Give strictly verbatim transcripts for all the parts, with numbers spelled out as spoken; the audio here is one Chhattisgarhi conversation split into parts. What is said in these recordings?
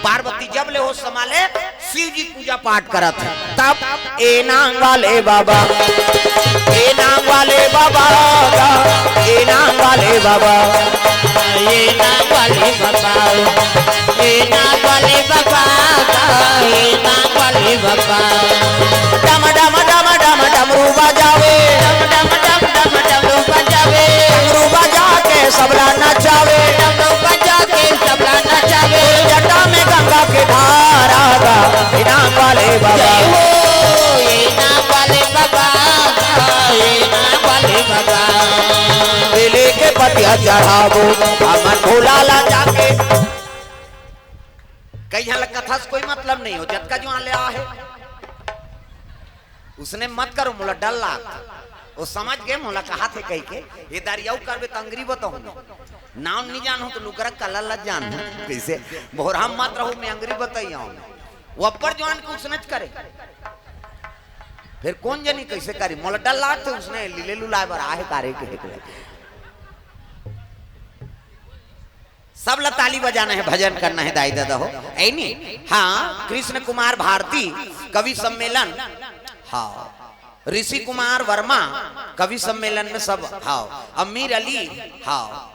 पार्वती जब ले होश संभाले, शिव जी पूजा पाठ करत हे। तब ए नांग वाले बाबा, ए नांग वाले बाबा गा, ए नांग वाले बाबा। ए नांग वाले बाबा, ए नांग वाले बाबा गा, ए नांग वाले बाबा। डम डम डम डम डमरू बजावे, डम डम डम डम डमरू बजावे, डमरू बजा के सबला नचावे, डमरू बजा के सबला नचावे। जटा में गंगा के धारा गा, ए नांग वाले बाबा। जय हो, ए नांग वाले बाबा, ए नांग वाले बाबा। बेले के पतिया चढ़ाबो, हमन भोला ला जाके। कई झन ला कथा से कोई मतलब नहीं हो, जतका जुआन ले आहे। उसने मत करो, मोला डर लाग। वो समझ गए, मोला कहा थे कह के, ये दारी अउ करबे त अंगरी बताहूँ। नाम नहीं जानहूँ त लुकरा कलर ला जान। कैसे? भोरहा मत रहू, मैं अंगरी बताई आऊँ। वो अब्बड़ जुआन के उसने च करे। फिर कोन जनी कैसे करी? मोला डर लाग थे, उसने लीले लुलाए बर आहे तारे के हेकले। सब ला ताली बजाना है, भजन करना है, दाई दादा हो, ऐ नी? हाँ, कृष्ण कुमार भारती कवि सम्मेलन, हाँ, ऋषि कुमार वर्मा कवि सम्मेलन में सब, हाँ, अमीर अली, हाँ,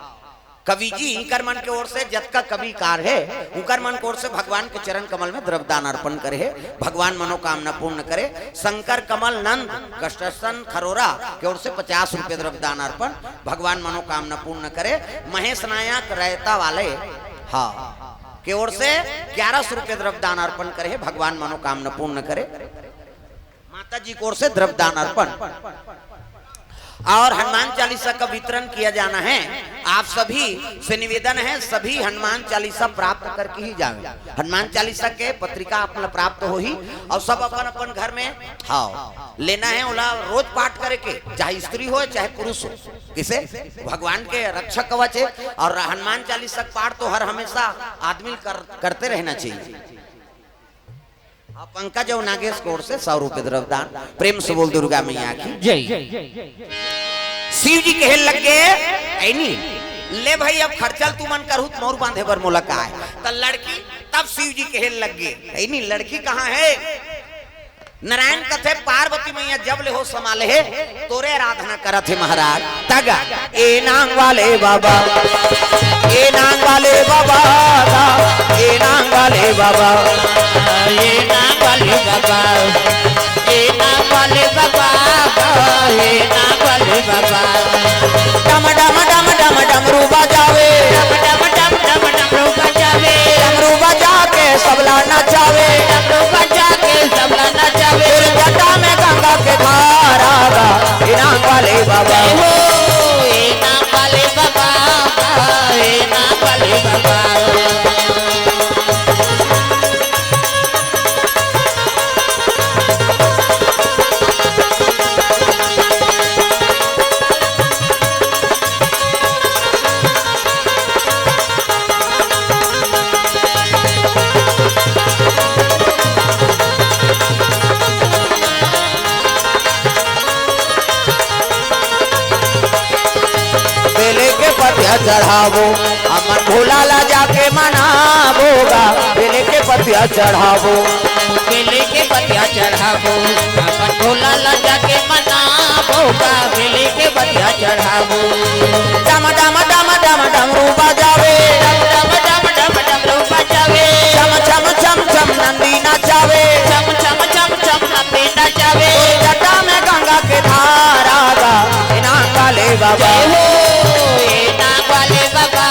कवि जी, इकर मन के ओर से जतका कविकार हे, उकर मन के ओर से भगवान के चरण कमल में द्रव्य दान अर्पण करे हे। भगवान मनोकामना पूर्ण करे। शंकर कमल नंद, construction खरोरा के ओर से पचास रुपये द्रव्य दान अर्पण, भगवान मनोकामना पूर्ण करे। महेश नायक रैता वाले, हाँ, के ओर से ग्यारह सौ रुपये द्रव्य दान अर्पण करे हे, भगवान मनोकामना पूर्ण करे। माता जी की ओर से द्रव्य दान अर्पण और हनुमान चालीसा का वितरण किया जाना है। आप सभी से निवेदन है, सभी हनुमान चालीसा प्राप्त करके ही जावे। हनुमान चालीसा के पत्रिका आप ला प्राप्त होही और सब अपन अपन घर में, हाँ, लेना है। ओला रोज पाठ करे के, चाहे स्त्री हो चाहे पुरुष हो। किसे? भगवान के रक्षा कवच है। और हनुमान चालीसा का पाठ तो हर हमेशा आदमी कर, करते रहना चाहिए। हाँ, पंकज और नागेश की ओर से सौ रुपये द्रव्य दान। प्रेम से बोल दुर्गा मैया की जय। शिव जी कहे लग गे, "ऐ नी, ले भाई, अब खर्चा ल तुमन करहू त मउर बांधे बर मोला का हे?" त लड़की, तब शिव जी कहे लग गे, "ऐ नी, लड़की कहाँ हे?" नारायण कथे, "पार्वती मैया जब ले होश संभाले हे, तोरे आराधना करत हे महाराज।" तगा, ए नांग वाले बाबा, ए नांग वाले बाबा, ए नांग वाले बाबा, ए नांग वाले बाबा, ए नांग वाले बाबा, ए नांग वाले बाबा। डम डम डम डम डमरू बजावे, डम डम डम डम डमरू बजावे, डमरू बजा के सबला नचावे, डमरू बजा के सबला नचावे। जटा में गंगा के धारा गा, ए नांग वाले बाबा। जय हो, ए नांग वाले बाबा, ए नांग वाले बाबा। बेले के पतिया चढ़ाबो, हमन भोला ला जाके मनाबो गा। बेले के पतिया चढ़ाबो, बेले के पतिया चढ़ाबो, हमन भोला ला जाके मनाबो गा। बेले के पतिया चढ़ाबो। डम डम डम डम डमरू बजावे, डम डम डम डम डमरू बजावे। छम छम छम छम नंदी नचावे, छम छम छम छम नंदी नचावे। जटा में गंगा के धारा गा, ए नांग वाले बाबा। जय हो, ए नांग वाले बाबा,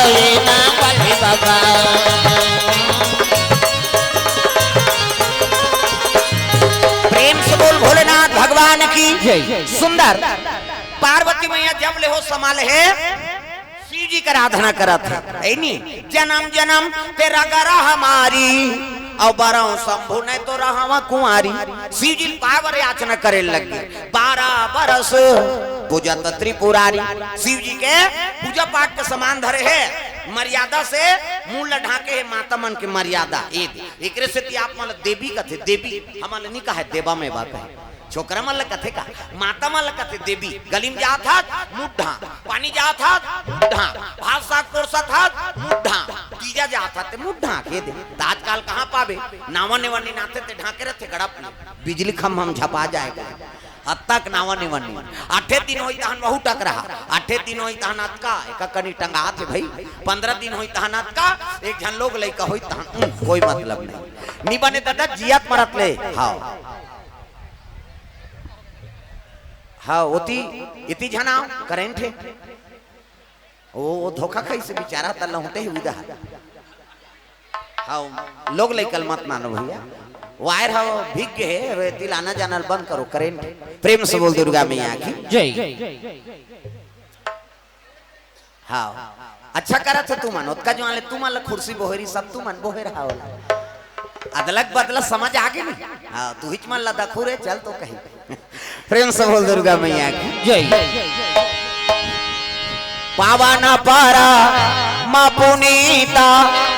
ए नांग वाले बाबा। प्रेम से बोल भोलेनाथ भगवान की जय। सुंदर। पार्वती मैया जब ले होश संभाले हे, शिव जी के आराधना करत हे, है नी? जन्म जन्म ते रगरा हमारी, अउ बरहूं शंभु नहीं तो रहवा कुंवारी। शिव जी पावर याचना करे लग गे, बारह बरस पूजत त्रिपुरारी। शिव जी के पूजा पाठ के सामान धरे हे, मर्यादा से मुंह ल ढांके हे, माता मन के मर्यादा। ए दे, एकरे सेती आप मन ल देवी कथे, देवी, हमन ल नी कहे, देवा में बा कहे। छोकरा मन ल कथे का, माता मन ल कथे, देवी, गली म जात हस, मुड़ ढांक, पानी जात हस, मुड़ ढांक, भात साग परोसत हस, मुड़ ढांक, तीजा जात हस, ते मुड़ ढांक, ये दे। त आजकल कहाँ पाबे, नावा नेवा नी नाथे, ते ढांके रथे गड़प ले। बिजली खम्भा म झपा जाय गा। अतका नावा नेवा नी। आठे दिन होई तहन वहू टकराहा, आठे दिन होई तहन अतका, एका कनी टंगात हे भई, पंद्रह दिन होई तहन अतका, एक झन लोग लइका होई तहन, उम, कोई मतलब नहीं। नी बने ददा, जियत मरत ले, हाव। हाँ, ओती, इती झन आव, करंट हे। ओ, ओ धोखा खाइस बेचारा, त लहुटे हे उदा। हाँ, लोग लइका ल मत मानो भइया। वायर ह भीग गे हे, एती ल आना जाना ल बंद करो, करंट हे। प्रेम से बोल दुर्गा मैया की। जय। हाँ, अच्छा करत हे तुमन, ओतका जुवान ले तुमन ल खुर्सी बोहेरी, सब तुमन बोहेर हाव। अदलक बदलक समझ आगे नी? हाँ, तुहिच मन ल दखू रे, चल तो कही। प्रेम से बोल दुर्गा मैया की। जय। पावन परम पुनीता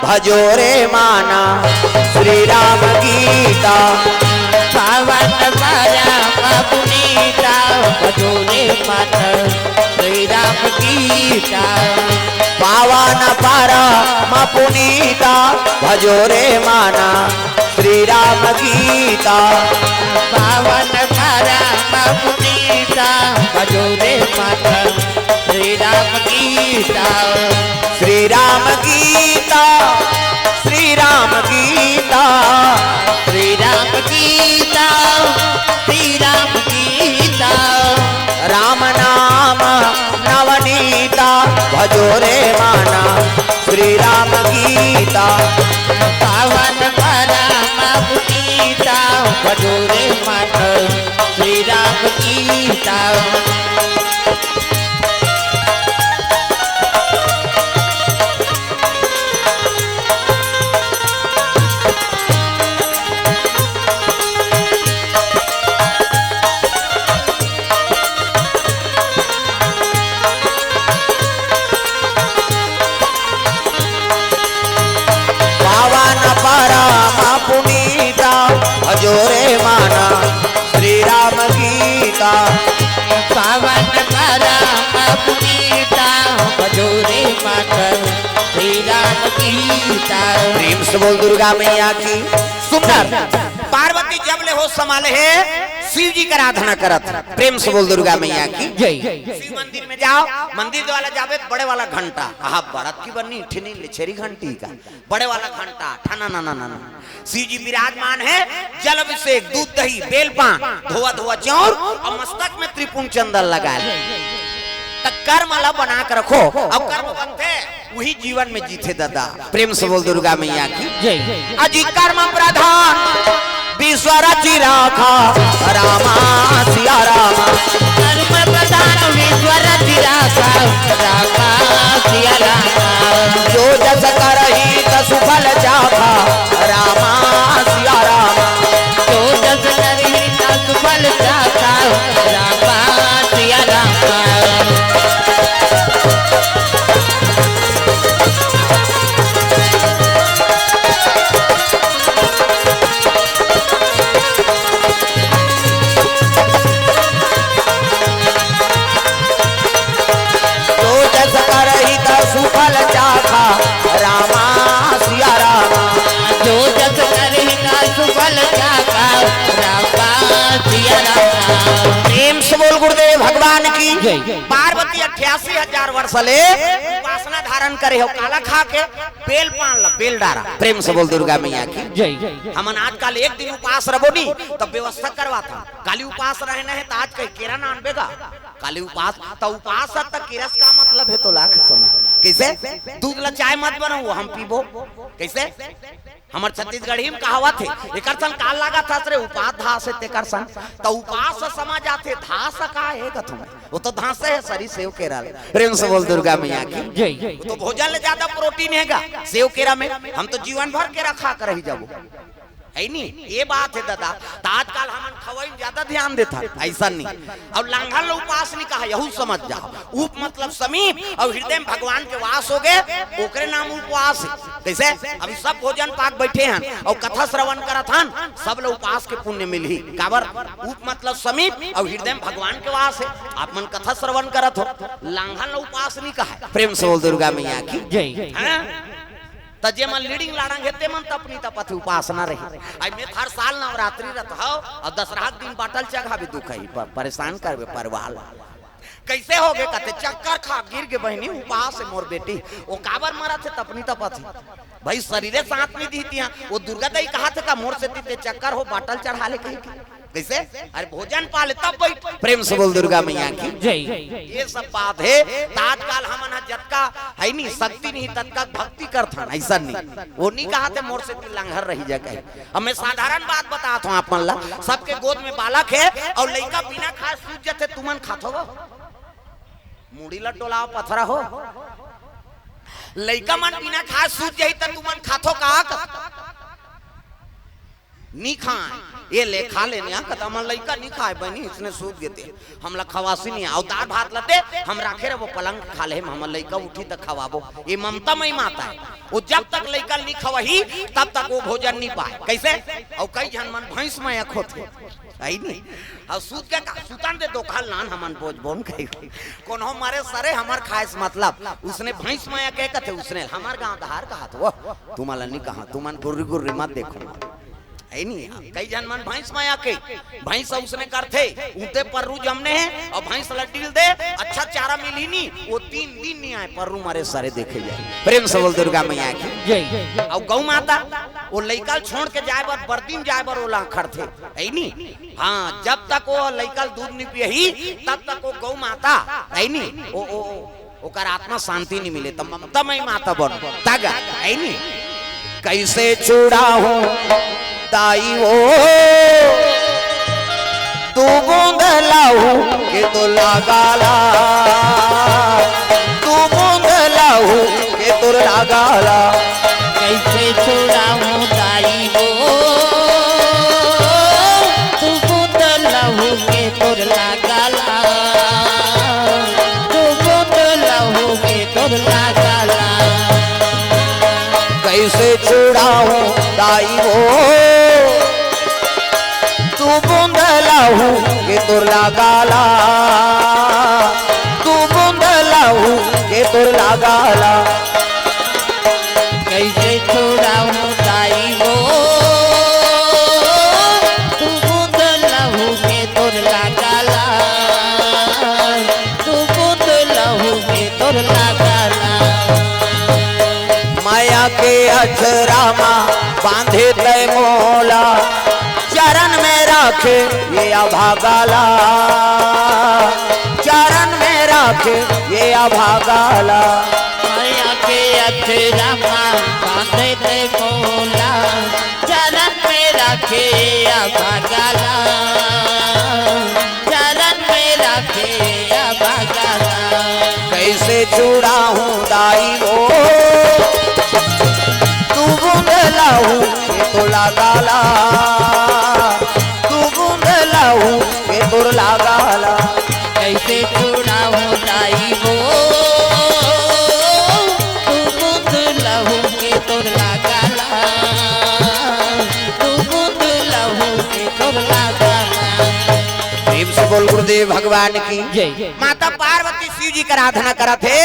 भजो रे माना श्री राम गीता। पावन परम पुनीता भजो रे माना श्री राम गीता। पावन परम पुनीता भजो रे माना श्री राम गीता। पावन परम पुनीता भजो रे माना श्री राम गीता। श्री राम गीता, श्री राम गीता। श्री राम गीता, श्री राम गीता। राम नाम नवनीता भजो रे माना श्री राम गीता। पावन परम पुनीता भजो रे माना श्री राम गीता। पावन परम पुनीता भजो रे माना श्री राम गीता। पावन परम पुनीता भजो रे माना श्री राम गीता। प्रेम से बोल दुर्गा मैया की। सुंदर। पार्वती जब ले होश संभाले हे, शिव जी के आराधना करत हे। प्रेम से बोल दुर्गा मैया की। जय। शिव मंदिर में जाव, मंदिर वाला जाबे, बड़े वाला घंटा, आहा, बड़त की बनी, ठिनी ले छेरी घंटी का, बड़े वाला घंटा, ठना ना ना ना ना। शिव जी विराजमान हे, जल अभिषेक, दूध दही, बेल पान, धोवा धोवा चाउर अउ मस्तक में त्रिपुंड चंदन लगा ले। त कर्म ला बना के रखो, अउ कर्म बनथे, उही जीवन में जीथे ददा। प्रेम से बोल दुर्गा मैया की। जय। अजी कर्म प्रधान विश्व रचि राखा, रामा सिया रामा। कर्म प्रधान विश्व रचि राखा, रामा सिया रामा। जो जस करही तसु फल चाखा, रामा सिया रामा। जो जस करही तसु फल चाखा, रामा सिया रामा। जो जस करही तसु फल चाखा, रामा सिया रामा। जो जस करही तसु फल चाखा, रामा सिया रामा। प्रेम से बोल गुरुदेव भगवान की। जय। पार्वती अट्ठासी हजार वर्ष ले उपासना धारण करे हो, काला खा के? बेल पान ला, बेल डारा। प्रेम से बोल दुर्गा मैया की। जय। हमन आजकल एक दिन उपास रबो नी, तब व्यवस्था करवाथन। काली उपास रहना हे, त आज कहीं केरा ना आनबे गा। काली उपास, त उपास ह त केरा से का मतलब हे तोला? कइसे? दूध ला चाय मत बनाओ, हम पीबो। कइसे? हमर छत्तीसगढ़ी में कहावत हे, एकर सन काल लागत हस रे, उपास धास हे तेकर सन। त उपास ह समझ आथे, धास ह का हे कथों? वो तो धासे हे सरी सेव केरा ले। प्रेम से बोल दुर्गा मैया की। जय। वो तो भोजन ले ज्यादा प्रोटीन हे गा सेव केरा में। हम तो जीवन भर केरा खा के रही जाबो। है नी? ये बात है दादा। त आजकल हमन खवई में ज्यादा ध्यान देथन, ऐसा नहीं। अउ लांघन ल उपास नहीं कहा, यहू समझ जाओ। उप मतलब समीप, अउ हृदय में भगवान के वास हो गए, ओकरे नाम उपवास है। कैसे? अभी सब भोजन पाक बैठे हन अउ कथा श्रवण करत हन, सब ल उपास के पुण्य मिलही। काबर? उप मतलब समीप, अउ हृदय में भगवान के वास है। आप मन कथा श्रवण करत हो, लांघन ल उपास नहीं कहा। प्रेम से बोल दुर्गा मैया की जय। हाँ? त जे मन लीडिंग लाड़ंग हे, ते मन त अपनी तपत उपासना रही। आई मैं हर साल नवरात्रि रत हव अउ दसरहा के दिन बाटल चघाबे, दुख ही प-, परेशान करबे परिवार ला। कैसे हो गे? कहते चक्कर खा गिर गे बहिनी, उपास है मोर बेटी। वो काबर मरत हे, त अपनी तपत ही। भाई शरीरे साथ नहीं दी तिया। वो दुर्गा दाई कहा थे का मोर से ती ते चक्कर हो बाटल चढ़ा ले कहीं के? कैसे? अरे भोजन पा ले तब बैठ। प्रेम से बोल दुर्गा मैया की जय। ये सब बात है। त आजकल हमन ह जतका है नी शक्ति नहीं, ततका भक्ति करथन, ऐसा नहीं। वो नहीं कहा थे मोर से ती लंघर रही जा कहे। अब मैं साधारण बात बतात हूँ आप मन ला। सबके गोद में बालक है अउ लइका बिना खाए सूत जथे, तुमन खाथो वो? मुड़ी ला डोलाव पथरा हो। लइका मन बिना खाए सूत जाही त तुमन खाथो का? नी खाए। ये ले खा लेने, हाँ, कहता, "हमर लइका नी खाए बहिनी, इसने सूत गे ते, हमला खवासी नहीं आओ, दाल भात लते, हम राखे रहो पलंग खा ले, हमर लइका उठी त खवाबो।" ये ममता मई माता है, वो जब तक लइका नी खवाही, तब तक वो भोजन नी पाए। कैसे? अउ कई झन मन भैंस मया होथे, है नी? अउ सूत के का, सुतन दे दो खाल नान, हमन बोझ बोन कही। कोनो मरे सरे हमर खाए से मतलब, उसने भैंस मया के कथे, उसने हमर गांव धार कहा तो, तुमला नी कहा, तुमन गुर्री गुर्री मत देखो। है नी? कई झन मन भैंस मया के, भैंस उसने करथे, उते पर्रू जमने हैं, अउ भैंस ल डील दे, अच्छा चारा मिलही नी, वो तीन दिन नी आए, पर्रू मरे सरे देखे जाए। प्रेम से बोल दुर्गा मैया की जय। अउ गौ माता, वो लइका ल छोड़ के जाए बर, बरदी म जाए बर ओला खड़थे, है नी? हाँ, जब तक वो लइका ल दूध नी पियही, तब तक वो गौ माता, है नी? ओ, ओ, ओ, ओकर आत्मा शांति नहीं मिले, त ममता मई माता बन तग, है नी? कैसे छुड़ाहूं दाई वो, दू बूंद लहू के तोर लगाला, दू बूंद लहू के तोर लगाला। कैसे छुड़ाहूं दाई वो, दू बूंद लहू के तोर लगाला, दू बूंद लहू के तोर लगाला। कैसे छुड़ाहूं दाई वो, दू बूंद लहू के तोर लगाला, दू बूंद लहू के तोर लगाला। कैसे छुड़ाहूं दाई वो, दू बूंद लहू के तोर लगाला, दू बूंद लहू के तोर लगाला। मया के अचरा मा बांधे तै मोला, चरण में राखे ये अभागाला, चरण में राखे ये अभागाला। मया के अचरा मा बांधे तै मोला, चरण में राखे ये अभागाला, चरण में राखे ये अभागाला। कैसे छुड़ाहूं दाई वो, दू बूंद लहू के तोर लगाला, दू बूंद लहू के तोर लगाला। कैसे छुड़ाहूं दाई वो, दू बूंद लहू के तोर लगाला, दू बूंद लहू के तोर लगाला। प्रेम से बोल गुरुदेव भगवान की जय। माता पार्वती शिव जी के आराधना करत हे,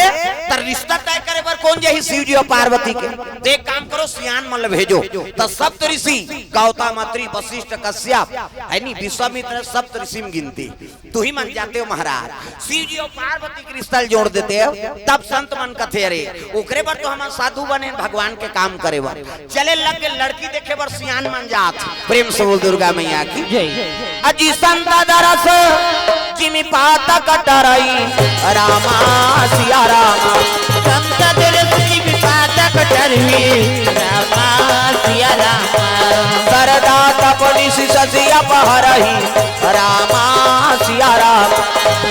त रिश्ता तय करे बर कोन जाही शिव जी अउ पार्वती के? त एक काम करो, सियान मन ल भेजो, त सप्त ऋषि गौतम, अत्रि, वशिष्ठ, कश्यप, है नी, विश्वामित्र, सप्त ऋषि म गिनती। तुही मन जाते हो महाराज, शिव जी अउ पार्वती के रिश्ता ल जोड़ देते हो, तब संत मन कथे, "अरे, ओकरे बर तो हमन साधु बने, भगवान के काम करे बर।" चले लग के लड़की देखे बर सियान मन जात। प्रेम से बोल दुर्गा मैया की जय। अजी संत दरस जिमि पातक टरई, रामा सिया रामा। संत दरस जिमि पातक टरई, रामा सिया रामा। सरदा तप निसि ससि अपहरही, रामा सिया रामा।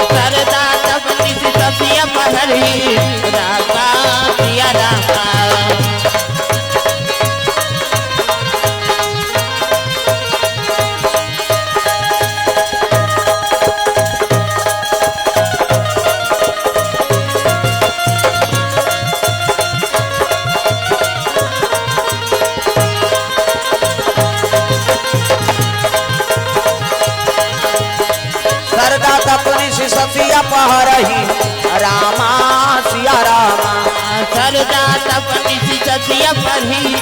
सरदा तप निसि ससि अपहरही, रामा सिया रामा। पति सीता सिया पढ़ी,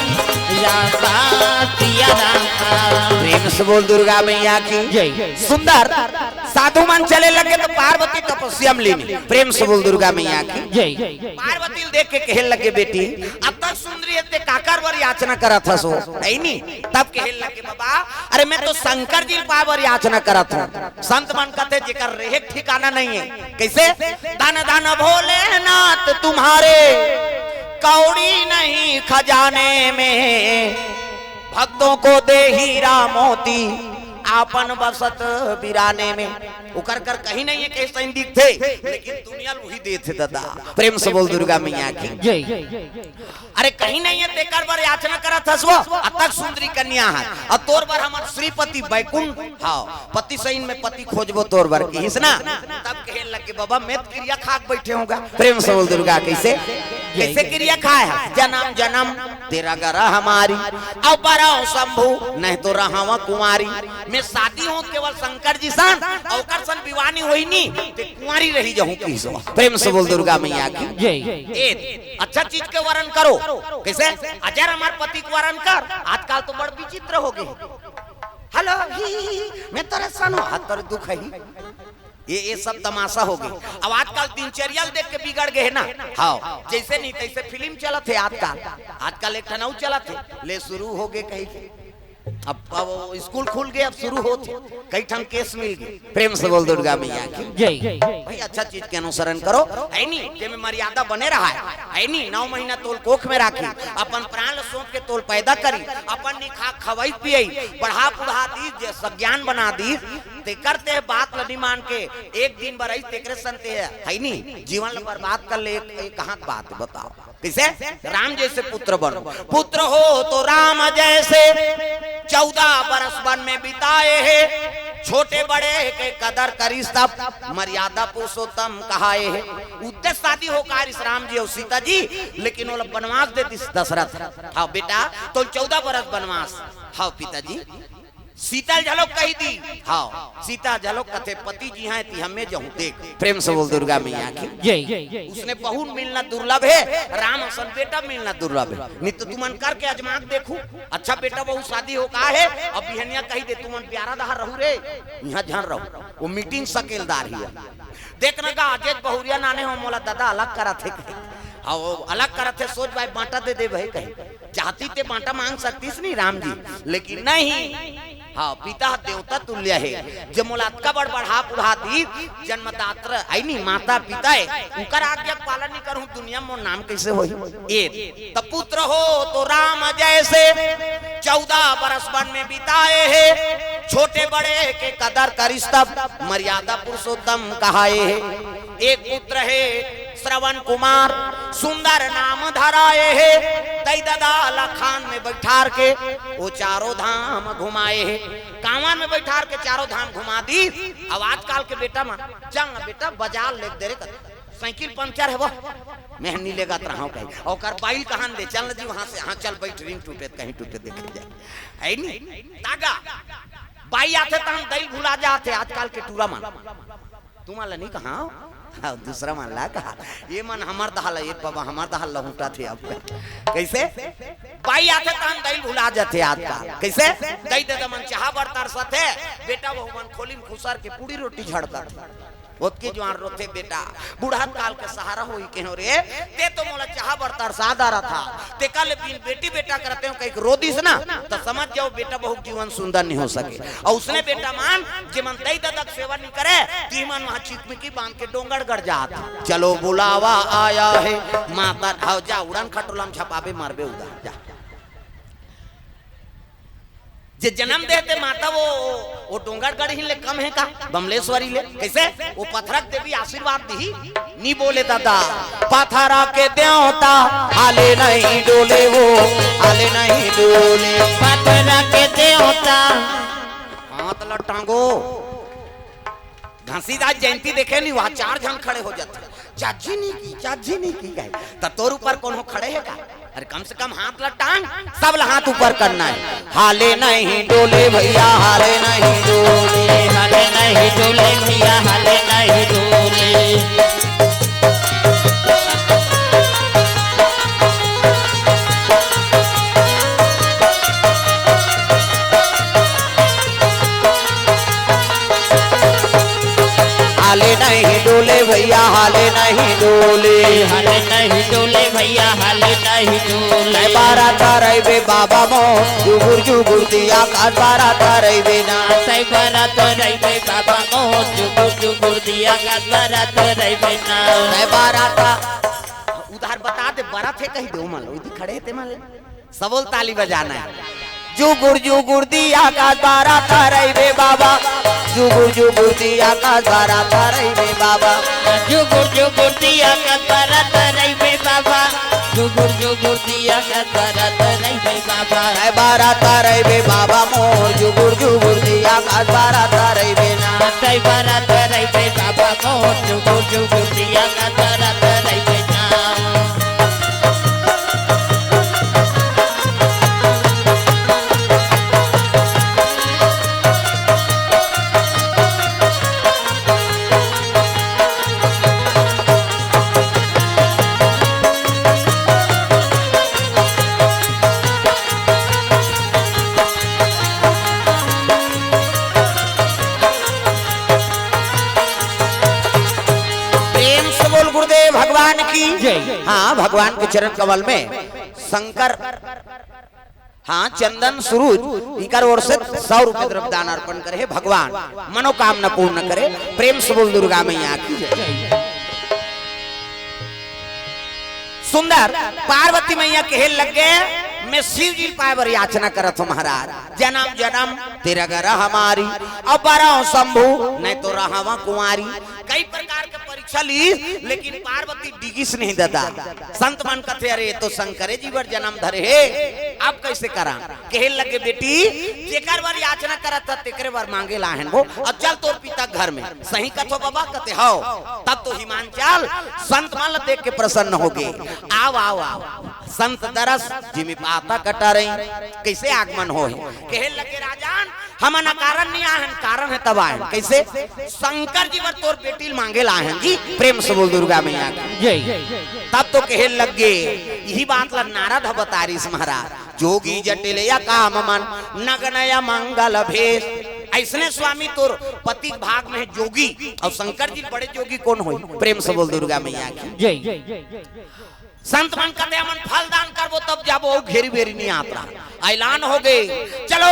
राम पास सिया राम पास। प्रेम से बोल दुर्गा मैया की जय। सुंदर। साधु मन चले लगे तो पार्वती तपस्या में लीन। प्रेम से बोल दुर्गा मैया की जय। पार्वती ल देख के कहे लगे, बेटी, अतक सुंदरी हे, ते काकर बर याचना करत हस ओ? है नी? तब कहे लगे, बाबा, अरे मैं तो शंकर जी ल पाए बर याचना करत हूँ। संत मन कहते, जेकर रेहे के ठिकाना नहीं है। कैसे? धन धन भोलेनाथ तुम्हारे, कौड़ी नहीं खजाने में, भक्तों को दे हीरा मोती, आपन बसत बिराने में। ओकर कर कहीं नहीं है, कहीं सही दिखथे, लेकिन दुनिया ल उही देथे दादा। प्रेम से बोल दुर्गा मैया की जय। अरे कहीं नहीं है, तेकर बर याचना करत हस ओ, अतक सुंदरी कन्या हे, अउ तोर बर हमर श्रीपति बैकुंठ, हाँ, पति सही में पति खोजबो तोर बर, किहिस ना। तब कहे लगे, बाबा, मैं तो किरिया खा के बैठे हूँ गा। प्रेम से बोल दुर्गा, कैसे? कैसे किरिया खाए हे? जनम जनम तेरा गरा हमारी, अब बराव शंभू, नहीं तो रहावा कुमारी। मैं शादी हों केवल शंकर जी सन, अउ ओकर सन विवाह नहीं होही नी, ते कुंवारी रही जाहूं किहिस ओ। प्रेम से बोल दुर्गा मैया की जय। ए, अच्छा चीज के वरण करो। कैसे? अजर हमार पति के वरण कर। आजकल तो बड़ विचित्र हो गए। हेलो, ही, ही, ही, मैं तोरे सन हों, हाथ तोरे दुख है ही। ये, ये सब तमाशा हो गए। अब आजकल दिनचर्या ल देख के बिगड़ गए हे ना। हाँ, जैसे नहीं तैसे फिल्म चलत हे आजकल। आजकल एक ठन अउ चलत हे, ले शुरू हो गए कहीं के। अब, अब स्कूल खुल गए, अब शुरू होत हे, कई ठन केस मिल गए। प्रेम से बोल दुर्गा मैया की जय। भाई, अच्छा चीज के अनुसरण करो, है नी? जेमे मर्यादा बने रहा है, है नी? नौ महीना तोल कोख में राखी, अपन प्राण ल सौंप के तोल पैदा करी, अपन निखा खवाई पियाई, पढ़ा पुढ़ा दी, जे सज्ञान बना दी, तेकर ते बात ल नी मान के एक दिन बर आई, तेकरे सन ते है नी, जीवन ल बर्बाद कर ले। एक, एक कहाँ के बात बताओ? कैसे? राम जैसे पुत्र बन, पुत्र हो तो राम जैसे, चौदह बरस वन में बिताए हे, छोटे बड़े के कदर करिस तब, मर्यादा पुरुषोत्तम कहाए हे। उद्देश्य शादी हो कारिस राम जी अउ सीता जी, लेकिन ओला बनवास दे दिस दशरथ। हाँ बेटा, तो चौदह बरस बनवास। हाँ पिताजी, सीता ल घलो कहि दी। हाँ, सीता घलो कथे, पति जी हैं ती हमें जहूँ देख। प्रेम से बोल दुर्गा मैया की जय। उसने बहू मिलना दुर्लभ है, राम असन बेटा मिलना दुर्लभ है। नहीं तो तुमन करके अजमा के देखू, अच्छा बेटा बहू शादी हो का है, अब बिहनिया कहि दे, तुमन प्यारा दहा रहू रे, यहाँ झन रहू। वो मीटिंग सकेलदार ही है। देख न गा, अजेत बहुरिया नाने हो, मोला दादा अलग करत हे कहे। हाँ, वो अलग करत हे, सोच भाई बांटा दे दे भाई कहे। चाहती ते बांटा मांग सकतीस नहीं राम जी, लेकिन नहीं। हाँ, पिता देवता तुल्य है। जे मोला अतका बड़ बढ़ा पुढ़ा दी, जन्मदात्र है नहीं, माता पिता है, उनकर आज्ञा के पालन नहीं करूँ, दुनिया में मोर नाम कैसे होही? ए, त पुत्र हो तो राम जैसे, चौदह बरस वन में बिताए हे, छोटे बड़े के कदर करिस तब, मर्यादा पुरुषोत्तम कहाए हे। एक पुत्र हे श्रवण कुमार, सुंदर नाम धराए हे, दई ददा लखान में बैठार के, वो चारों धाम घुमाए हे। कांवर में बैठार के चारों धाम घुमा दी। अब आजकल के बेटा मन, चल ना बेटा, बाजार ले दे रे, साइकिल पंचर हे वो, मैं नी लेगत रहा हूँ कहीं। ओकर बाइल कहाँ ले, चल जी वहाँ से, हाँ चल बैठ, रिंग टूटे त कहीं टूटे देखे जाए, है नी? तागा, बाई आथे त हम दई भुला जाथे आजकल के टूरा मन। तुमन ला नहीं कहा, हाँ, दूसरा मन ला कहा। ये मन हमर दहा ल, ये बाबा हमर दहा ल लहुटा थे अब। कैसे? बाई आथे त हम दई भुला जाथे आजकल। कैसे? दई ददा मन चाहा बर तरसथे, बेटा बहू मन खोली में खुसर के पूड़ी रोटी झड़कत। ओतकी जुआर रोथे बेटा, बुढ़त काल के सहारा होई केहो रे, ते तो मोला चाहा बर तरसा डारथा, तेकर ले बिन बेटी बेटा करते हो कहिके रो दिस ना, त समझ जाओ बेटा बहू के जीवन सुंदर नहीं हो सके। अउ उसने बेटा मन, जे मन दई ददा के सेवा नहीं करे, ती मन वहाँ चिकमिकी बांध के डोंगरगढ़ जात। चलो बुलावा आया है, माता ढाव जा, उड़न खटोला में झपाबे मरबे उदा, जा। जे जन्म देथे माता वो, वो डोंगरगढ़ ही ले कम है का? बमलेश्वरी ले। कैसे? वो पथरा के देवी आशीर्वाद दिही, नी बोले दादा। पथरा के देवता हाले नहीं डोले वो, हाले नहीं डोले। पथरा के देवता। हाथ ल टांगो। घासीदास जयंती देखे नहीं, वहाँ चार झन खड़े हो जाथे, चाची नहीं की, चाची नहीं की कहे, त तोर ऊपर कोनो खड़े है का? अरे कम से कम हाथ ला टांग, सब ला हाथ ऊपर करना है। हाले नहीं डोले भैया, हाले नहीं डोले। हाले नहीं डोले भैया, हाले नहीं डोले। डोले भैया हाले नहीं डोले। हाले नहीं डोले भैया, हाले नहीं डोले। जय बारात रहिबे बाबा मोर, जुगुर जुगुर दिया काट बारात रहिबे ना। जय बारात रहिबे बाबा मोर, जुगुर जुगुर दिया काट बारात रहिबे ना। जय बारात। उधार बता दे, बरात है कही दे, मान लो, इधर खड़े थे, मान लो। सबोल ताली बजाना है। जुगुर जुगुर दिया काट बारात रहिबे बाबा, जुगुर जुगुर दिया काट बारात रहिबे बाबा। जुगुर जुगुर दिया काट बारात रहिबे बाबा, जुगुर जुगुर दिया काट बारात रहिबे बाबा। जय बारात रहिबे बाबा मोर, जुगुर जुगुर दिया काट बारात रहिबे ना। जय बारात रहिबे बाबा मोर, जुगुर जुगुर दिया काट बारात रहिबे ना। प्रेम से बोल गुरुदेव भगवान की। जय। हाँ, भगवान के चरण कमल में शंकर, हाँ, चंदन सुरुज, इकर ओर से सौ रुपये द्रव्य दान अर्पण करे हे भगवान, मनोकामना पूर्ण करे। प्रेम से बोल दुर्गा मैया की जय। सुंदर पार्वती मैया कहे लग गए, मैं शिव जी पाए बर याचना करत हूँ महाराज, जन्म जन्म तेरा घर हमारी, अब बरहूं शंभू, नहीं तो रहवा कुंवारी। कई प्रकार के परीक्षा ली, लेकिन पार्वती डिगिस नहीं दादा। संत मन कथे, अरे ये तो शंकरे जी बर जन्म धरे हे, अब कैसे करा? कहे लगे, बेटी, जेकर बर याचना करत ह, तेकरे बर मांगे ला हन वो, और चल तोर पिता घर में। सही कथो बाबा? कथे, हव। तब तो हिमांचल संत मन ला देख के प्रसन्न हो गए। आव, आव, आव। संत दरस जिमि पाता कटारई। कैसे आगमन होय? कहे लगे, राजन, हमन अकारण नहीं आए हन, कारण है तब आए हन। कैसे? शंकर जी बर तोर बेटी ल मांगे ला आए हन जी। प्रेम से बोल दुर्गा मैया की। जय। तब तो कहे लग गे, यही बात ला नारद ह बतारिस महाराज। जोगी जटिल या काम मन, नगन या मंगल भेष। ऐसने स्वामी तोर पति के भाग में है जोगी, और शंकर जी बड़े जोगी कौन होई? प्रेम से बोल दुर्गा मैया की। जय। संत मन कथे, हमन फल दान करबो तब जाबो, अउ घेरी बेरी नहीं आत रहा। ऐलान हो गए, चलो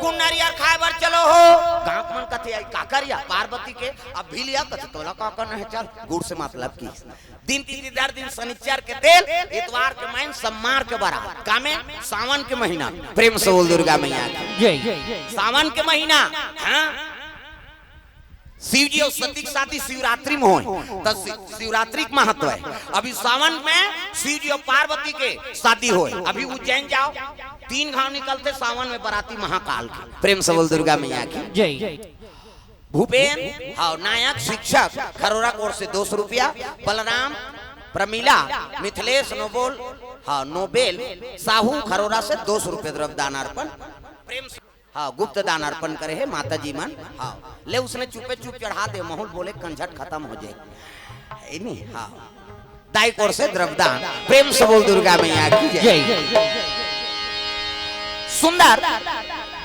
गुड़ नरियर खाए बर चलो हो। गांव मन कथे, आई का करिया पार्वती के, अब भी लिया कथे, तोला का करना है, चल गुड़ से मतलब की। दिन तीन दिन, दर दिन शनिचर के तेल, इतवार के मैन, सम्मार के बरात, कामे सावन के महीना। प्रेम से बोल दुर्गा मैया की। जय। सावन के महीना, हाँ, शिव जी और सती के शादी शिवरात्रि में होय, त शि-, शिवरात्रि के महत्व है। अभी सावन में शिव जी और पार्वती के शादी होय। अभी उज्जैन जाओ, तीन घाव निकलथे सावन में बराती महाकाल के। प्रेम से बोल दुर्गा मैया की। जय। भूपेन, हाँ, नायक शिक्षक खरोरा कोर से दो सौ रुपया, बलराम, प्रमिला, मिथिलेश, नोबेल, हाँ, नोबेल साहू खरोरा से दो सौ रुपया द्रव्य दान अर्पण। प्रेम से हाँ, गुप्त दान अर्पण करे हे माता जी मन। हाँ, ले उसने चुपे चुप चढ़ा दे, महूल बोले कंझट खत्म हो जाए। है नी? हाँ, दाई कोर से द्रव्यदान। प्रेम से बोल दुर्गा मैया की जय। जय। सुंदर,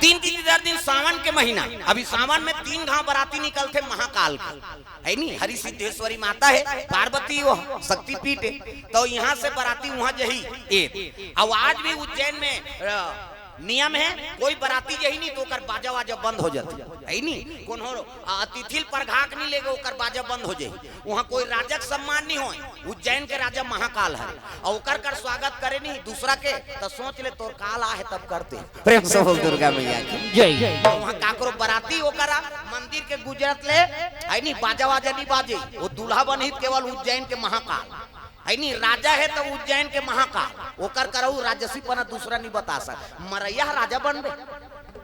तीन तीन चार दिन सावन के महीना, अभी सावन में तीन घाव बराती निकलथे महाकाल के, है नी? हरि सिद्धेश्वरी माता है, पार्वती वो शक्तिपीठ है, तो यहाँ से बराती वहाँ जही। ए, अब आज भी उज्जैन में, अ, नियम है, कोई बराती जही नहीं तो ओकर बाजा वाजा बंद हो जाथे, है नी? कोनो, आ, अतिथि ल परघा के नहीं लेगे, ओकर बाजा बंद हो जाही। वहाँ कोई राजा के सम्मान नहीं होय। उज्जैन के राजा महाकाल है, और ओकर कर स्वागत करे नहीं दूसरा के, तो सोच ले तोर काल आहे तब करते। प्रेम से बोल दुर्गा मैया की जय। वहाँ काकरो बराती ओकर मंदिर के गुजरत ले, है नी, बाजा वाजा नहीं बाजे, वो दूल्हा बनही केवल उज्जैन के महाकाल। है नी, राजा है तो उज्जैन के महाकाल, ओकर करऊ राजसी पना दूसरा नहीं बता सक। मरैया राजा बनबे,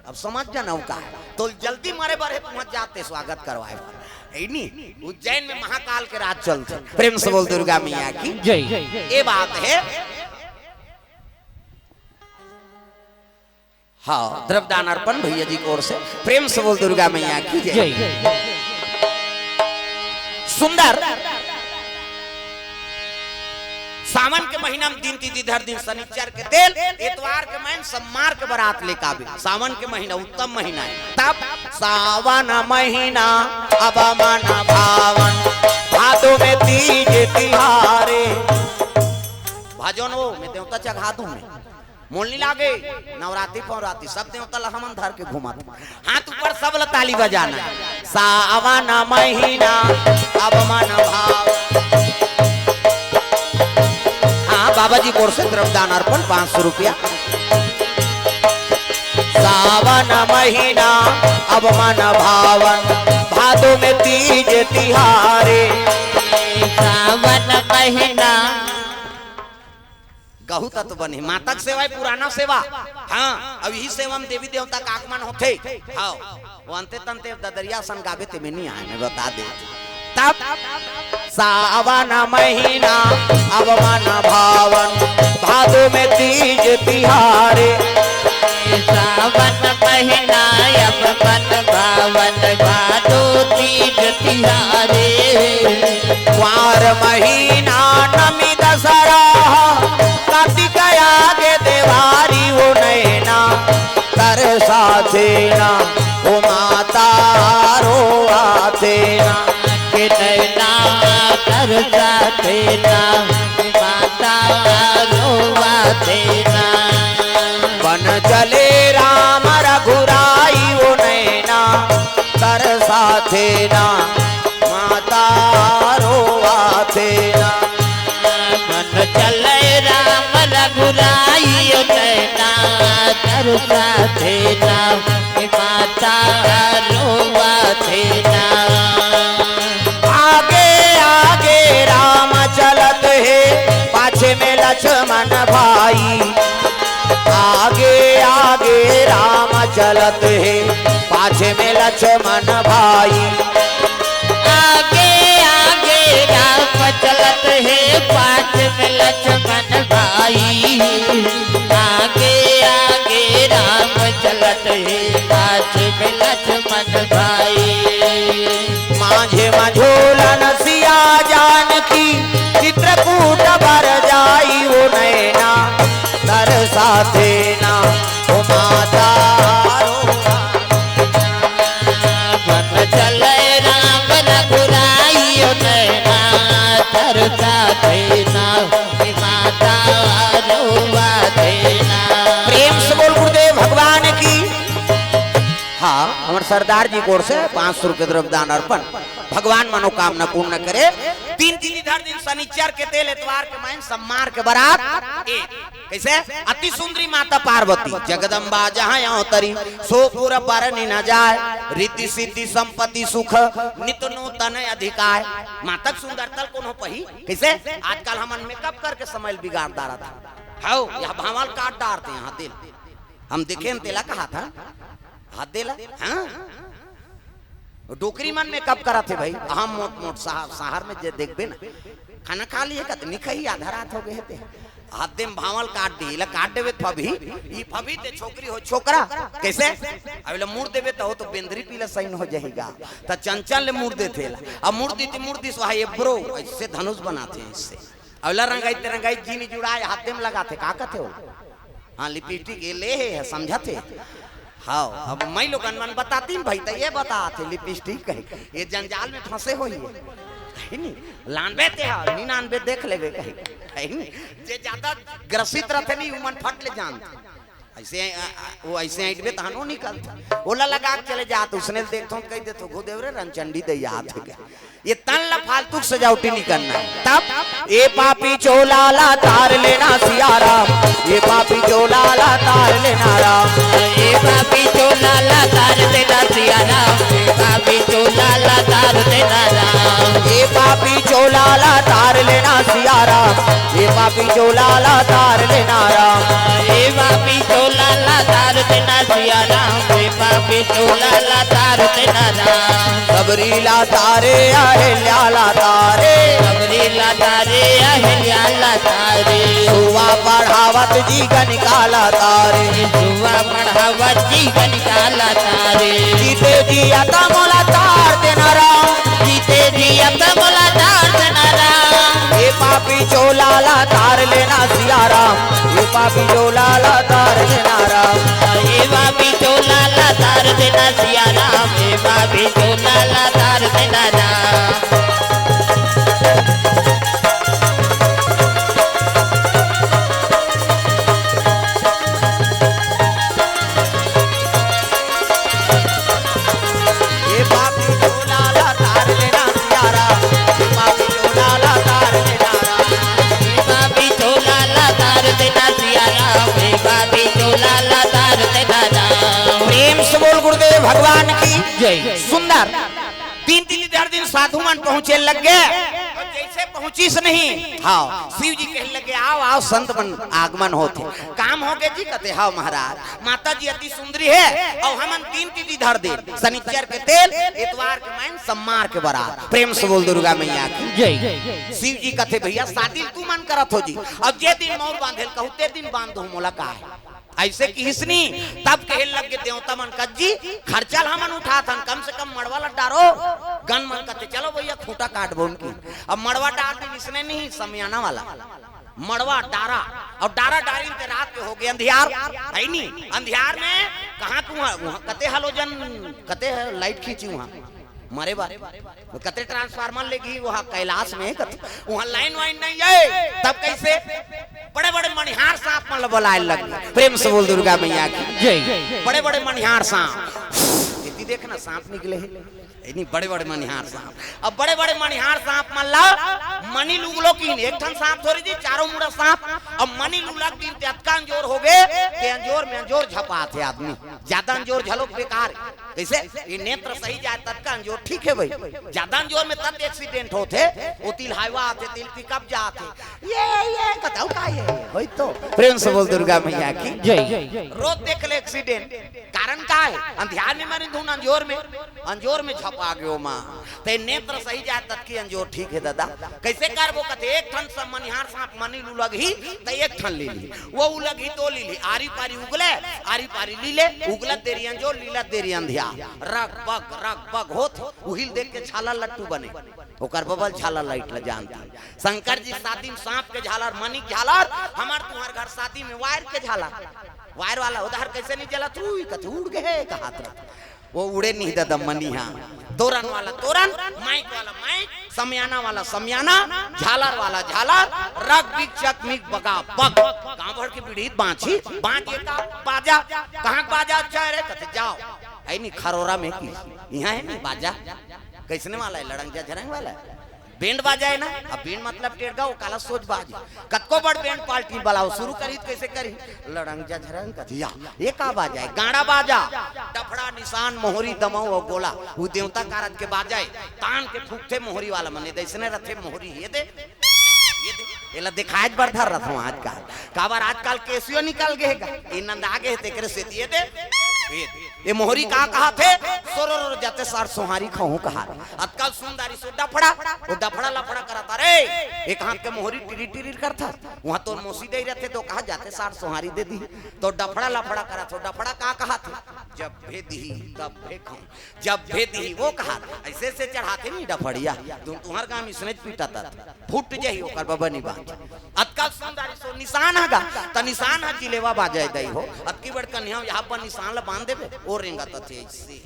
अब समझ जाना वो का है। तो जल्दी मरे बर है, पहुंच जाते स्वागत करवाए बर। है नी, उज्जैन में महाकाल के राज चलते। प्रेम से बोल दुर्गा मैया की जय। ये बात है। हाँ, द्रव्यदान अर्पण भैया जी की ओर से। प्रेम से बोल दुर्गा मैया की जय। जय। सुंदर, सावन के महीना में तीन तिथि धर दिन शनिचर के तेल, एतवार के मैन सम्मार के बरात लेके आबे। सावन के महीना उत्तम महीना हे। तब सावन महीना अब मन भावन, भादो में तीज तिहारे। भजन वो में देवता चघा दूं मैं। मोल नी लागे, नवरात्रि पौरात्रि सब देवता ला हमन धर के घुमात। हाथ ऊपर, सब ला ताली बजाना हे। सावन महीना अब मन भाव। हाँ, बाबा जी की ओर से द्रव्यदान अर्पण पाँच सौ रुपया। सावन महीना अब मन भावन, भादो में तीज तिहारे। सावन महीना गहू तत्व बने, माता के सेवा हे, पुराना सेवा। हाँ, अब यही सेवा में देवी देवता का आगमन होथे। हाँ, वो अंते तंते ददरिया सन गाबे ते में नहीं आए, मैं बता दे। तब सावन महीना अब मन भावन, भादो में तीज तिहारे। सावन महीना अब मन भावन, भादो तीज तिहारे। कुंवार महीना नमी दसरा, कार्तिक आगे देवारी ओ नैना, तरसा थे ना, ओ माता रोवा थे ना। के नैना तरसा थे ना, माता रोवा थे ना। बन चले राम रघुराई ओ नैना, तरसा थे ना, माता रोवा थे ना। बन चले राम रघुराई ओ नैना, तरसा थे ना, माता रोवा थे ना। आगे आगे राम चलत हे, पाछे में लक्ष्मण भाई। आगे आगे राम चलत हे, पाछे में लक्ष्मण भाई। आगे आगे राम चलत हे, पाछे में लक्ष्मण भाई। आगे आगे राम चलत हे, पाछे में लक्ष्मण भाई। माझे मझोलन सिया जानकी, चित्रकूट बर जाई ओ नैना, तरसा थे ना ओ माता रोवा। बन चले राम रघुराई ओ नैना, तरसा थे ना ओ माता रोवा थे ना। प्रेम से बोल गुरुदेव भगवान की। हाँ, हमर सरदार जी की ओर से पाँच सौ रुपये द्रव्यदान अर्पण। भगवान मनोकामना पूर्ण करे। तीन तिथि धर दिन शनिचर के तेल, एतवार के मैन सम्मार के बरात। ए, कैसे? अति सुंदरी माता पार्वती, जगदम्बा जहाँ अवतरी, सो पुर बरनि न जाय, रिद्धि सिद्धि संपत्ति सुख, नित नूतन अधिकार। माता के सुंदरता ल कोनो पही? कैसे? आजकल हमन मेकअप करके समय ल बिगाड़ डारत हन। हव, यह भांवल काट डारथे, यहाँ दिल। हम देखे हन तेला कहा था, हाथ देला, हाँ? डोकरी मन मेकअप करत हे भाई, हम मोट मोट शहर, शहर में जे देखबे ना, खाना खा लिए का, त नी खाही, आधा रात हो गए हे ते। हाथ दे में भांवल काट दी, ला काट देबे त फबही, ई फबही ते छोकरी हो छोकरा, कैसे? अब ला मुड़ देबे त हो तो बेंदरी पीला सही हो जाही गा, त चंचल ले मुड़ देथे ला, अब मुड़ दी ते मुड़ दी, सो हाय ब्रो, ऐसे धनुष बनाथे इससे। अउ ला रंगाई ते रंगाई जी नी जुड़ाय, हाथे में लगाथे, का कथे हो? हाँ, लिपस्टिक ये ले हे, समझथे। हाँ, अब मैं लोगन मन बतातिन भाई, त ये बताथे लिपस्टिक कही, ये जंजाल में फंसे होही। हे नी? लानबे ते हा, नी लानबे देख लेबे कही। हे नी? जे ज्यादा ग्रसित रथे नी, उमन फट ले जानथे। ऐसे, अ, अ, वो ऐसे ऐंठबे तहन वो निकलथे। ओला लगा के चले जात, उसने देखथों, कहि देथों, "घुदेव रे, रनचंडी दे याद हे क्या?" ये तन ला फालतू के सजावटी नहीं करना है। तब ए पापी चोला ला तार लेना सिया राम, ए पापी चोला ला तार लेना राम। ए पापी चोला ला तार देना सिया राम, ए पापी चोला ला तार देना राम। ए पापी चोला ला तार लेना सिया राम, ए पापी चोला ला तार लेना राम। ए पापी चोला ला तार देना सिया राम, ए पापी चोला ला तार देना राम। सबरी ला तारे अहिल्या ला तारे, सबरी ला तारे अहिल्या ला तारे। सुवा पढ़ावत जी गणिका ला तारे, सुवा पढ़ावत जी गणिका ला तारे। जीते जी अता मोला तार देना राम, जीते जी अता मोला तार देना राम। ए पापी चोला ला तार लेना सिया राम, ये पापी चोला ला तार लेना राम। ये पापी चोला ला तार देना सिया राम, ये पापी चोला ला तार देना राम। ये पापी चोला ला तार लेना सिया राम, ये पापी चोला ला तार लेना राम। ये पापी चोला ला तार देना सिया राम, ये पापी चोला ला तार देना राम। प्रेम से बोल गुरुदेव भगवान की जय। सुंदर। तीन तीन चार दिन साधु मन पहुंचे लग गए। और जैसे पहुंचिस नहीं, हाँ, शिव जी कहने लगे, "आओ, आओ, संत मन आगमन होथे।" काम हो गए जी, कहते, "हाँ महाराज, माता जी अति सुंदरी है, और हमन तीन तिथि धर दे, शनिचर के तेल, इतवार के मैन, सम्मार के बरात।" प्रेम से बोल दुर्गा मैया की जय। शिव जी कथे, "भैया, शादी तू मन करत हो जी, अब जे दिन मौर बांधेल कहू, ते दिन बांध दो, मोला का है?" ऐसे किहिस नी, तब कहे लग गए देवता मन, "कज्जी, खर्चा ल हमन उठात हन, कम से कम मड़वा ल डारो।" गन मन कथे, "चलो भैया, खूंटा काट बोन की।" अब मड़वा डार दिन इसने नहीं, समियाना वाला मड़वा डारा, और डारा डारिन ते रात के हो गए अंधियार, है नी? अंधियार में कहाँ कुआं, वहाँ कते हलोजन, कते है लाइट खींची वहाँ मरे बार, कते ट्रांसफार्मर लेगी वहाँ कैलाश में, कते वहाँ लाइन वाइन नहीं है, तब कैसे? बड़े बड़े मणिहार सांप मन ल बलाए लग। प्रेम से बोल दुर्गा मैया की जय। बड़े बड़े मणिहार सांप, इतनी देखना सांप निकले है। ए नी, बड़े बड़े मनिहार सांप। अब बड़े बड़े मनिहार सांप मन ला मनी ल उगलो किन, एक ठन सांप थोड़ी जी, चारों मुड़ा सांप। अब मनी ल उगलक दिन ते अतका अंजोर हो गे, ते अंजोर में अंजोर झपाथे आदमी। ज्यादा अंजोर झलोक बेकार है। कैसे? ये नेत्र सही जाए ततका अंजोर ठीक है भाई। ज्यादा अंजोर में तब एक्सीडेंट होथे, ओ तिल हाईवा आथे, तिल पिकअप जाथे। ये, ये, बताओ का ये, होई तो। प्रेम से बोल दुर्गा मैया की जय। रोज देख ले एक्सीडेंट। कारण का है? अंधियार में मरिन धुन अंजोर में, अंजोर में झपा गयो माँ। ते नेत्र सही जाए ततकी अंजोर ठीक है दादा। कैसे करबो कथे, एक ठन सब मनिहार सांप मनी ल उलगही, त एक ठन ले ली, वो उलगही तो ले ली, आरी पारी उगले, आरी पारी लीले, उगलत देरी अंजोर, लीलत देरी अंधियार, रग बग, रग बग होत, उहिल देख के झालर लट्टू बने, ओकर बबल झालर लाइट ल जानती। शंकर जी शादी में सांप के झालर, मनी के झालर, हमार तुम्हार घर शादी में वायर के झालर। वायर वाला उधार कैसे नहीं जला तू, कथी उड़ गए कहात रहा। वो उड़े नहीं दादा मनी, हाँ। तोरन वाला तोरन, माइक वाला माइक, समियाना वाला समियाना, झालर वाला झालर, रग बिग चक मिग बगा बग। गांव भर के बीड़ी बांची, बांच ये का बाजा, कहाँ के बाजा अच्छा है रे? कथे जाओ, है नहीं खरोरा में की, यहाँ है नहीं बाजा, कैसने वाला है, लड़ंग जा झरंग वाला है। बैंड बाजा है ना, अब बैंड मतलब टेढ़गा, वो काला सोच बाज। कतको बड़ बैंड पार्टी बलाओ, शुरू करी त कैसे करी? लड़ंग जा झरंग कथिया, ये का बाजा है? गाड़ा बाजा, डफड़ा, निशान, मोहरी, दमऊ और गोला, वो देवता कारत के बाजा है। तान के फूकथे मोहरी वाला मने, दैसने रथे मोहरी, ये दे, ये दे, एला दिखाए बर धर रथों आजकल। काबर आजकल केसियो निकल गए गा, ये नंद आ गए, तेकरे से दिए दे, ये दे। ये मोहरी का कहा थे? सोरो रो जाते सार सोहारी खाऊं कहा। अतकाल सुंदरी सो डफड़ा, वो डफड़ा लफड़ा करत हे। एक हाथ के मोहरी टिरी टिरी करत हे। वहां तो मोसी दे रहते तो कहा जाते सार सोहारी दे दी। तो डफड़ा लफड़ा करत हो, डफड़ा का कहा थे? जब भे दी, तब भे खाऊं। जब भे दी, वो कहा था। ऐसे ऐसे चढ़ाते नहीं डफड़िया। तुम तुम्हार काम इसने पीटा था। फूट जाही ओकर बबनी बात। अतका सुंदर सो निशान हगा, त निशान ह जिलेवा बाजे दई हो। अतकी बड़ कन्या यहाँ पर निशान ल बांध देबे, ओ रेंगत थे ऐसे।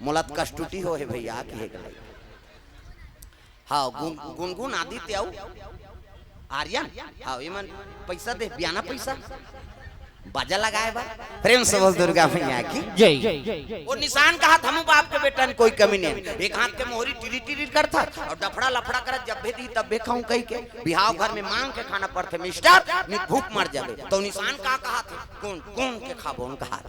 मोला त कष्टुटी हो हे भैया, की हे गले। हाँ, गुन-, गुनगुन आदित्य आऊ आर्यन, हाँ, इमन पैसा दे, बियाना पैसा। बाजा लगाए बा। प्रेम से बोल दुर्गा मैया की जय। वो निशान कहा था, "हमू बाप के बेटा ने कोई कमी नहीं।" एक हाथ के मोहरी टिरी टिरी करत हे और डफड़ा लफड़ा करत, "जब भे दी तब भे खाऊं" कही के। बिहाव घर में मांग के खाना पड़थे मिस्टर, नहीं भूख मर जाबे। तो निशान का कहा थे, "कौन कौन के खाबो?" कहा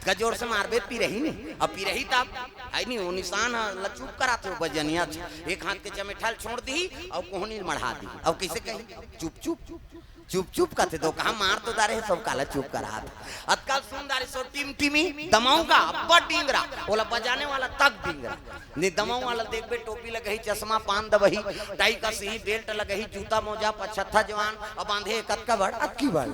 का जोर से मारबे पिरही नहीं, अब पिरही तब है नहीं, वो निशान ह लचुप करा थे, वो बजनिया थे। एक हाथ के चमेठा ल छोड़ दी और कोहनी ल मढ़ा दी। अब कैसे कही? चुप चुप। चुप चुप कथे तो कहा मार तो डारे हे, सब काला चुप करा था। अतकाल सुन डारे सो टिमटिमी दमाऊंगा, अब्बड़ डिंगरा, ओला बजाने वाला तक डिंगरा। ने दमाऊ वाला देखबे, टोपी लगही, चश्मा, पान दबही, टाई का सिही, बेल्ट लगही, जूता मोजा, पछत्था जवान, अब बांधे कतका बड़, अतकी बड़।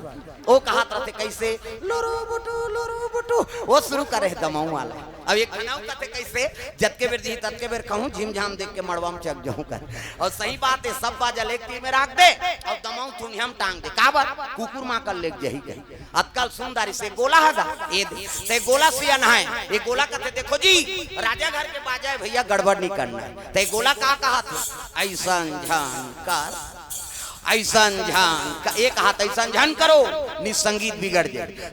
ओ कहात रहते कैसे, "लुरु बुटु, लुरु बुटु", वो शुरू करे हे दमाऊ वाला। अब एक ठन अउ कथे कइसे, जतके बेर जी ततके बेर कहूं, झिमझाम देख के मड़वा म चक जाहूं कर। अउ सही बात हे, सब बाजा ल एक तीर में राख दे अउ दमाऊ थुनिया म टांग दे। काबर? कुकुर माकर लेग जाही कही। अतका ल सुन डारिस, ए गोला ह गा, ए दे, ते गोला सियान हे। ए गोला कथे, देखो जी, राजा घर के बाजा हे भइया, गड़बड़ नइ करना हे। ते गोला का कहत हे? अइसन झन कर, अइसन झन क-, एक हाथ अइसन झन करो, नि संगीत बिगड़ जाय।